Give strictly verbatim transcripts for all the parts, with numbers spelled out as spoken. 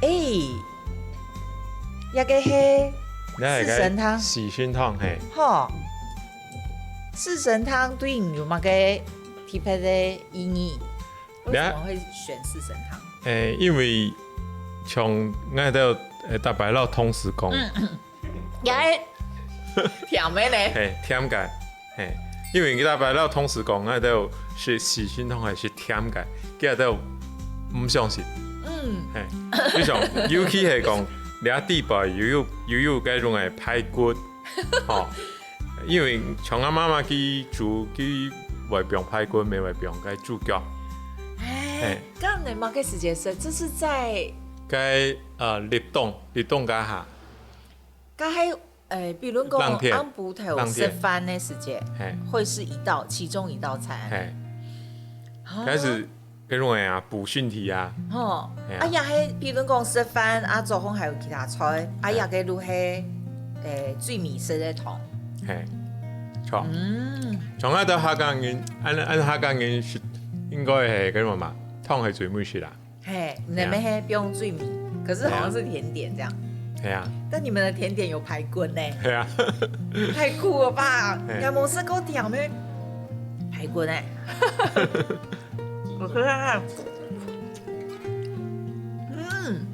欸，這个係四神湯。四神湯，嘿。吼，四神湯對你有麼个特別个意義？為什麼會選四神湯？欸，因為像𠊎兜，呃，逐擺摎同事講，嗯，嗯。也甜个呢。嘿，甜个，嘿，因為𠊎逐擺摎同事講，𠊎兜食四神湯係食甜个，佢兜毋相信。嗯。嘿，就像，尤其係講，你啊底背又有，又有該種个排骨，吼，因為像𠊎媽媽佢煮，佢會放排骨，乜會放該豬腳。欸，嘿。該你麼个時節食？這是在該，呃，立冬，立冬該下。 該係，呃，比如講，冷天，暗晡頭食飯个時節，冷天。嘿。會是一道，其中一道餐。嘿。啊。該係該種个啊，補身體啊。吼，嘿啊。啊，也係，比如講食飯啊，早上還有其他菜，啊，嘿。也个就係，呃，最尾食个湯。嘿，著。嗯。像𠊎兜客家人，恁，恁客家人係應該係該種嘛，湯係最尾食啦。 嘿，你們係放最尾，可是好像是甜點這樣。嘿啊。但你們的甜點有排骨呢。嘿啊。太酷了吧！嘿。你還沒吃過甜的排骨呢。我喝看看。嗯。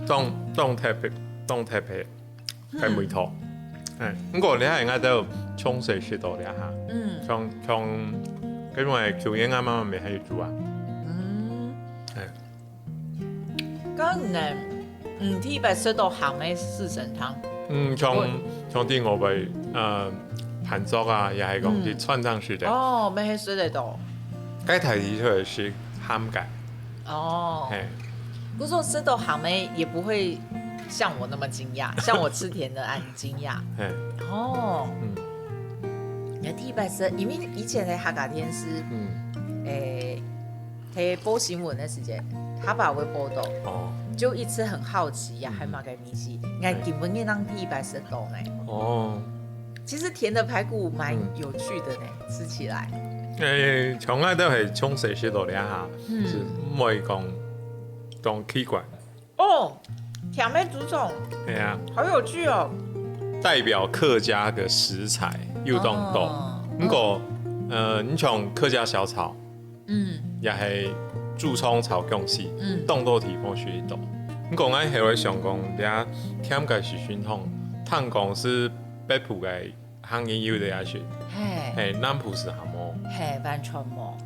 當，當特別，當特別。 个味道。嗯。欸，毋過你看人家都從細食到大哈。嗯。像，像，因為舊年阿媽咪還有煮啊。嗯。欸。該你呢，嗯，特別食到鹹个四神湯。嗯，像，會。像在外背，呃，飯桌啊，也係講，嗯。在餐廳食个。哦，乜係食得到。該大體就係鹹个。 哦。嘿。不過食到鹹个也不會像我那麼驚訝，像我吃甜的很驚訝。嘿。哦。嗯。你看第一擺食，因為以前个客家電視，嗯。欸，佢播新聞个時節，佢爸會報導，哦。就一直很好奇呀，嗯。還有麼个東西，𠊎根本也當第一擺食到呢。哦。其實甜的排骨蠻有趣的呢，嗯。吃起來。欸，從來都係從細食到大哈，嗯。係毋會講 當奇怪。哦，甜个豬腸，係啊。好有趣哦。代表客家个食材又當多。哦。毋過，呃，你像客家小炒，嗯。也係豬腸炒薑絲，嗯。當多地方食得到。毋過𠊎係會想講，這甜个四神湯，聽講係北部个客人有个也食，嘿。嘿，南部係還無。嘿，完全無。